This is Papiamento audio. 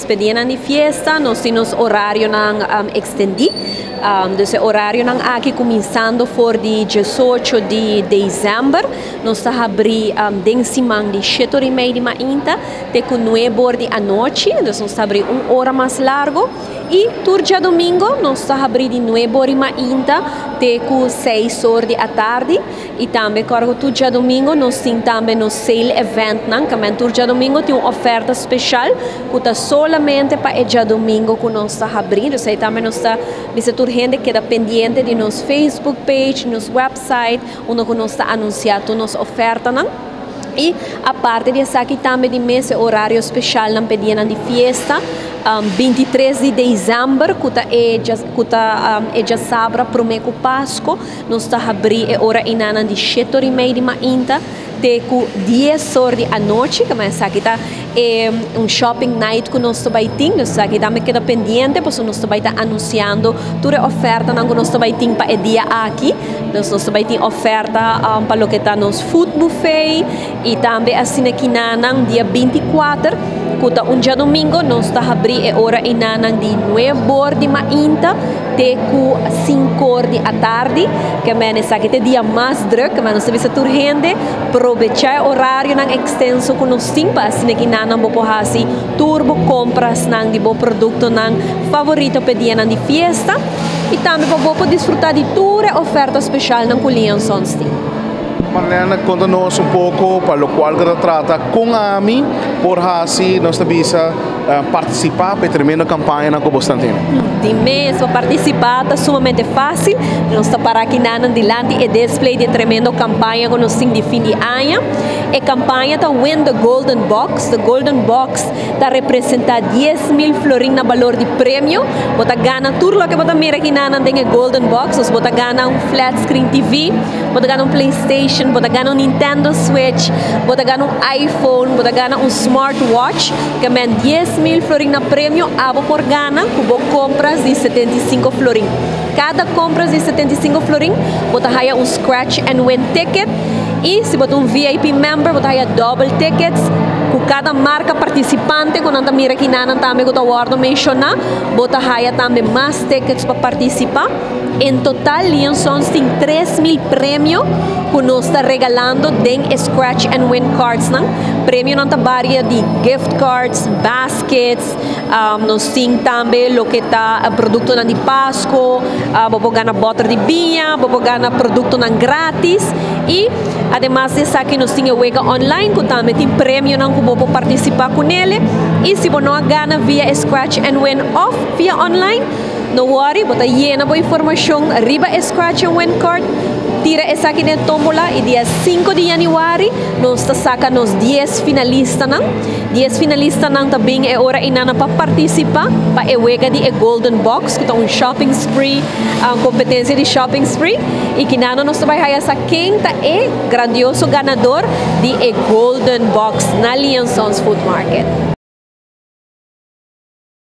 Pa dianan di fiesta, nos tin orarionan extendi. Dus e orarionan aki cuminsando for di 18 di december, nos ta habri den siman di 7:30 di mainta te cu 9 di anochi, dus nos ta habri un ora mas largo. Y tur diadomingo nos ta habri di 9 di mainta te cu 6 or di atardi. Y tambe awor tur diadomingo nos tin tambe nos sale event nan, cu tur diadomingo tin un oferta special cu ta solamente pa diadomingo cu nos ta habri. Ey tambe nos ta bisa tur hende keda pendiente di nos Facebook page, nos website, unda cu nos ta anunciando nos ofertanan. Y aparte di esaki tambe di mes orario special nan pa dianan di fiesta, 23 di december, cu ta e diasabra prome cu Pasco, nos ta habri e ora einan di 7:30 di mainta te cu 10 or di anochi, cu esaki ta un shopping night cu nos tambe tin. Esaki tambe keda pendiente, pasobra nos tambe ta anunciando tur e ofertanan cu nos tambe tin pa e dia aki. Anto nos tambe tin oferta pa loke ta nos food buffet y tambe asina aki na dia 24, cu ta un diadomingo, nos ta habri e ora einan di 9 or di mainta te cu 5 or di atardi, kiermen esaki ta e dia mas druk, mas nos ta bisa tur hende aprovecha e orarionan extenso cu nos tin pa asina cu nan bo por hasi tur bo comprasnan di bo productonan favorito pa dianan di fiesta y tambe pa bo disfruta di tur oferta special nan cu Lee Sons tin. Marlene, conta nos un poco pa loke ta trata con ami por hasi nos bisa participa pa e tremendo campaña nan cu boso tin. Di mes, participa ta sumamente facil. Nos ta para aki na dilanti e display di tremendo campaña cu nos tin di fin di aña. E campaña ta Win the Golden Box. The Golden Box ta representa 10 mil florin na balor di premio. Bo ta gana tur loke bo ta mira aki na e Golden Box. Bo ta gana un flat screen TV, bo ta gana un PlayStation, bo ta gana un Nintendo Switch, bo ta gana un iPhone, bo ta gana un smartwatch. Kiermen 10 mil florin na premio, abo por gana cu bo compras di 75 florin. Cada compra di 75 florin, bo ta haya un scratch and win ticket. Y si bo ta un VIP member, bo ta haya double tickets. Cu cada marca participante, cu nan mira aki nan tambe cu ta menciona, bo ta haya tambe mas tickets pa participa. En total, Lee Sons tin 3 mil premio cu nos ta regalando den Scratch and Win cards. Nan? Premionan ta varia di gift cards, baskets, nos tin tambe loke ta productonan di Pasco, bo por gana boter di biña, bo por gana productonan gratis y ademas di esaki nos tin wega online cu tambe tin premionan cu bo por participa cu ne. Y si bo no gana via Scratch and Win of via online, no worry, bo ta yena bo informacion riba Scratch and Win card, tira esaki den tombola y dia 5 di januari nos ta saca nos 10 finalistanan. 10 finalistanan tambe e ora einan pa participa pa e wega di e Golden Box, cu ta un shopping spree, un competencia di shopping spree y cu nan nos bay haya sa ken ta e grandioso ganador di e Golden Box na Lee Sons Food Market.